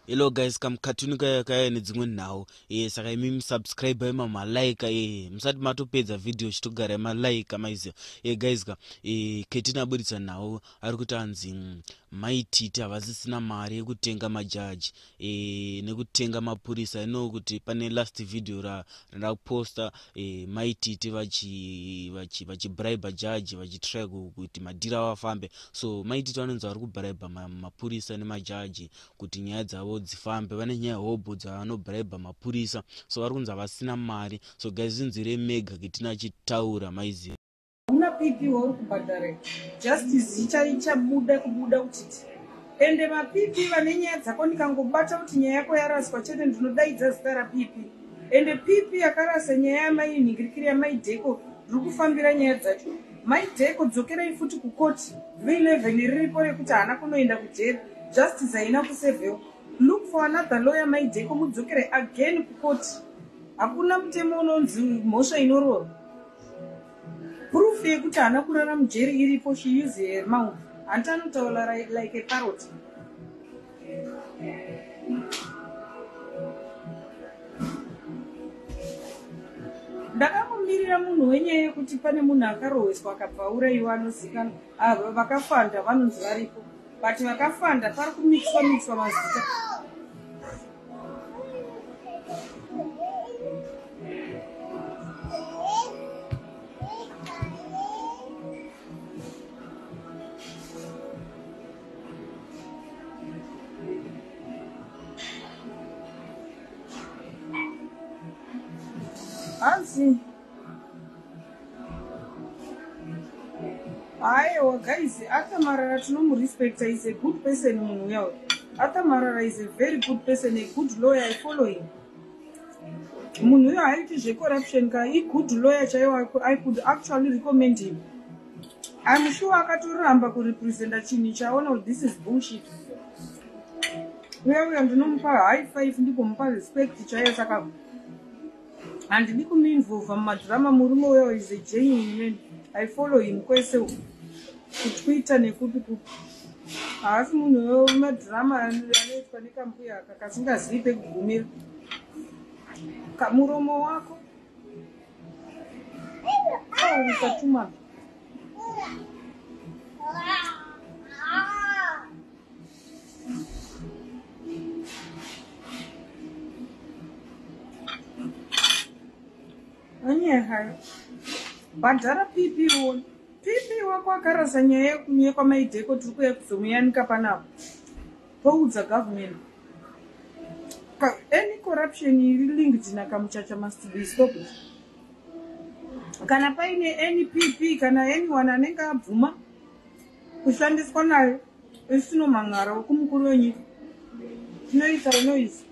Hello guys, kamukatuni kaya kaya nedzimwe nhau. Saka imi musubscribe ima malike musati matopedza video chitogara malike maiziva. Guys ka Ketina aburitsa nhau ari kuti anzi Mai Titi havasisina mari yekutenga majaji nekutenga mapurisa. I know kuti pane last video ra randakuposta Mai Titi vachi vachi vachibribe judge vachitry kuti madhiri avo afambe. So Mai Titi vanonzi vari kubribe mapurisa nemajaji kuti nyaya dzavo dzifambe. Vane nyaya hobho dzavanobribe mapurisa, so vari kunzi havasina mari. So guys, inzwire mega Ketina achitaura maiziva. Hauna PP wauri kubhadhara, justice ichabuda kubuda kutiti. Ende maPP vane nyaya dzako, ndikangobata kuti nyaya yako yaraswa chete, ndinodaidza zita raPP. Ende PP yakarasa nyaya yamai nhingirikiri yamai Dheko, ndiri kufambira nyaya dzacho. Mai Dheko, dzokerai futi kukoti. V11 riripo rekuti haana kunoenda kujeri, justice haina kusevhewa. Look for another lawyer, Mai Dheko, mudzokere again kukoti. Hakuna mutemo unonzi mhosva inorova. Proof yekuti haana kurara mujeri iripo. She use her mouth, hanti anotaura like a parrot. Ndakamumirira munhu wenyaya yekuti pane munhu akarohweswa akabva aurayiwa anozikanwa. Vakafanda vanonzi varipo, but vakafanda pari kumixwa mixwa mazita. Hanzi aiwa guys, Arthur Marara tinomurespecta, is a good person munhu uya uyu. Arthur Marara is a very good person, a good lawyer. I follow him. Munhu uyo haiti zvecorruption ka, igood lawyer chaiwo. I could actually recommend him. I'm sure akatoramba kurepresenta chinhu chaona kuti this is bullshit. Uya uya ndinomupa high five, ndigomupa respect chaiyo. Saka handidi kumuinvolva mumadhirama. Murume uyo is a genuine man. I follow him kwese kuTwitter nekupi kupi. Haasi munhu wemadhirama anoitwa nekambuya aka kasingazivi pekugumira. Muromo wako usatuma. Anyehayo, bhadhara PP uone. PP wako akarasa nyaya yekwamaidheko, tiri kuya kuzomuyanika panapa. Toudza government any corruption iri linked nakamuchacha must be stopped. Kana paine any PP kana anyone anenge abvuma kushandiswa nayo, isu tinomhan'ara kumukuru wenyika, tinoisa noise.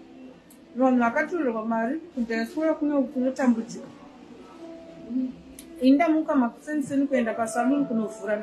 Vanhu vakatorerwa mari kudiaspora kuno kunotambudzika. Ini ndamuka makuseniseni kuenda pasaluni kunovhura.